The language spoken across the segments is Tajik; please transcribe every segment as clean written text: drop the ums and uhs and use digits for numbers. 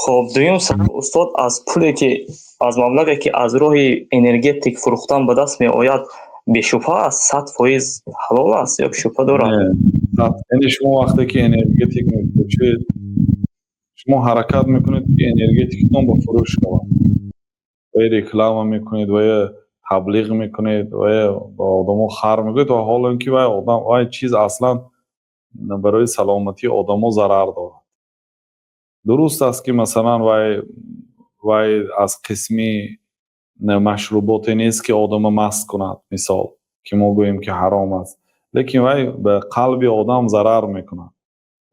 Хоб, дуюм савол, устод: аз пуле ки, аз маблағе ки аз роҳи энергетик фурӯхтан ба даст меояд, бешубҳа аст, 100% ҳалол аст ё шубҳа дорад? Яъне шумо вақте ки энергетик мефурӯшед, шумо ҳаракат мекунед, ки энергетикатон ба фурӯш равад, ва реклама мекунед, ва таблиғ мекунед, ва ба одамо хар мекунед, ва ҳоло ин ки вай одам, вай чиз аслан барои саломатии одамо зарар дорад. Дуруст аст, ки масалан вай аз қисми машруботе нест, ки одама маст кунад, мисол, ки мо гӯем, ки ҳаром аст, лекин вай ба қалби одам зарар мекунад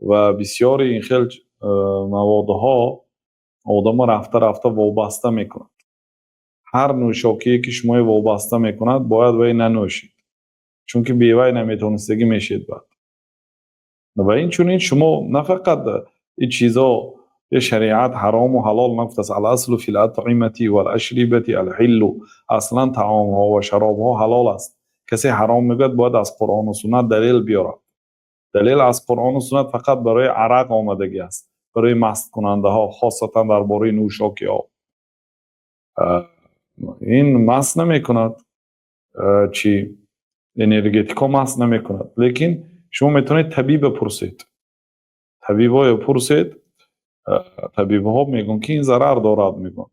ва бисёри ин хел маводҳо одамо рафта рафта вобаста мекунад. Ҳар нӯшокие, ки шуморо вобаста мекунад, бояд вай нанӯшед, чунки бевай наметавонистагӣ мешед баъд. Ва инчунин шумо на фақат ин чизо, шариат ҳарому ҳалол нагуфтааст. الأصل في الأطعمة والأشربة الحل. Аслан таомҳо ва шаробҳо ҳалол аст. Касе ҳаром мегӯяд, бояд аз Қуръону суннат далел биёрад. Далел аз Қуръону суннат фақат барои арақ омадагӣ аст, барои масткунандаҳо, хосатан дар бораи нӯшокиҳо. Ин маст намекунад, чи энергетикҳо маст намекунад, лекин шумо метавонед табиба пурсед, табибое пурсед. Табибҳо мегӯянд, ки ин зарар дорад. Мегӯянд,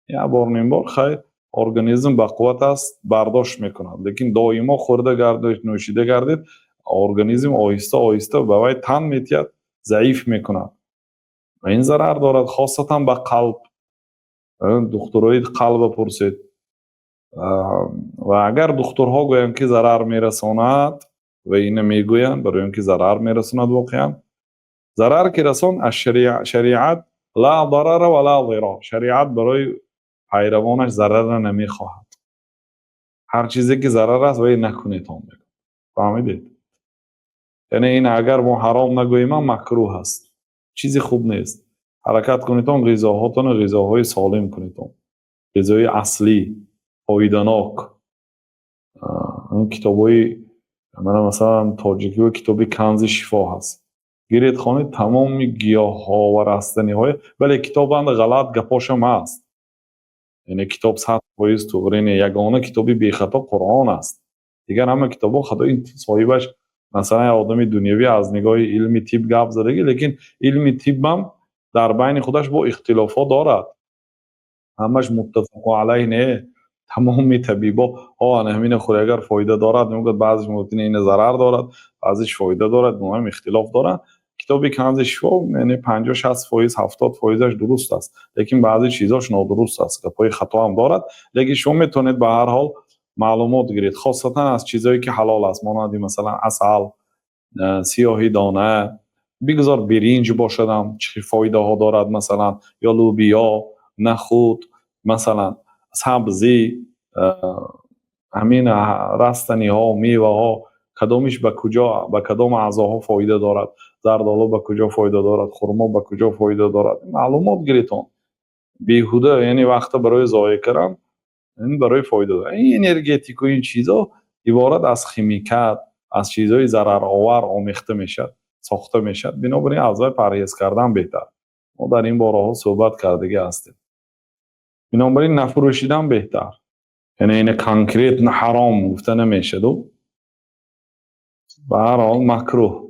як бор, ним бор хайр, организм бақувват аст, бардошт мекунад, лекин доимо хӯрда гардед, нӯшида гардед, организм оҳиста оҳиста ба вай тан метиҳад, заиф мекунад ва ин зарар дорад, хосатан ба қалб. Духтурои қалба пурсед. Ва агар духтурҳо гӯянд, ки зарар мерасонад, ва ина мегӯянд, барои он ки зарар мерасонад, воқеан зарар ки расон, аз шариат لا ضرر ولا ضرار. Шариат барои пайравонаш зарарра намехоҳад. Ҳар чизе ки зарар аст, вай накунедон мегӯяд. Фаҳмидед? Яъне ин агар мо ҳаром нагӯем ҳам, макрӯҳ аст, чизи хуб нест. Ҳаракат кунедон, ғизоҳотонро ғизоҳои солим кунедон, ғизои аслӣ, фоиданок. Китобҳои мана, масалан, тоҷикиҳо китоби «Канзи шифо» ҳаст, гиред, хонед, тамоми гиёҳҳо ва растаниҳои. Бале, китобанд, ғалат гапошам ҳаст, яъне китоб 100% туғри не. Ягона китоби бехато Қуръон аст, дигар ҳама китобҳо хато. Ин соҳибаш, масалан, як одами дунявӣ аз нигоҳи илми тиб гап задагӣ, лекин илми тиббам дар байни худаш бо ихтилофот дорад, ҳамаш متفق عليه не. Тамоми табибо ана ҳамина хӯри, агар фоида дорад, мегӯяд, баъзеш мумкин ина зарар дорад, баъзеш фоида дорад, муҳим ихтилоф дорад. Китоби «Канзи шифо», яъне 50-60%, 70 фоизаш дуруст аст, лекин баъзе чизош нодуруст аст, гапҳои хато ҳам дорад. Лекин шумо метавонед ба ҳар ҳол маълумот гиред, хосатан аз чизҳое, ки ҳалол аст, монанди, масалан, асал, сиёҳидона, бигузор биринҷ бошадам, чӣ фоидаҳо дорад, масалан, ё лӯбиё, нахӯд, масалан, сабзӣ, ҳамин растаниҳо, меваҳо, кадомиш ба куҷо, ба кадом аъзоҳо фоида дорад, зардолу ба куҷо фоида дорад, хурмо ба куҷо фоида дорад, маълумот гиритон. Беҳуда, яъне вақта барои зоеъ кардан, ин барои фоида дорад. Ин энергетику ин чизо иборат аз химикат, аз чизҳои зараровар омехта мешавад, сохта мешавад. Бинобар ин аз вай парҳез кардан беҳтар. Мо дар ин бораҳо суҳбат кардагӣ ҳастем. Бинобар ин нафурӯшидан беҳтар. Яъне ина конкретно ҳаром гуфта намешаду, ба ҳар ҳол макрӯҳ.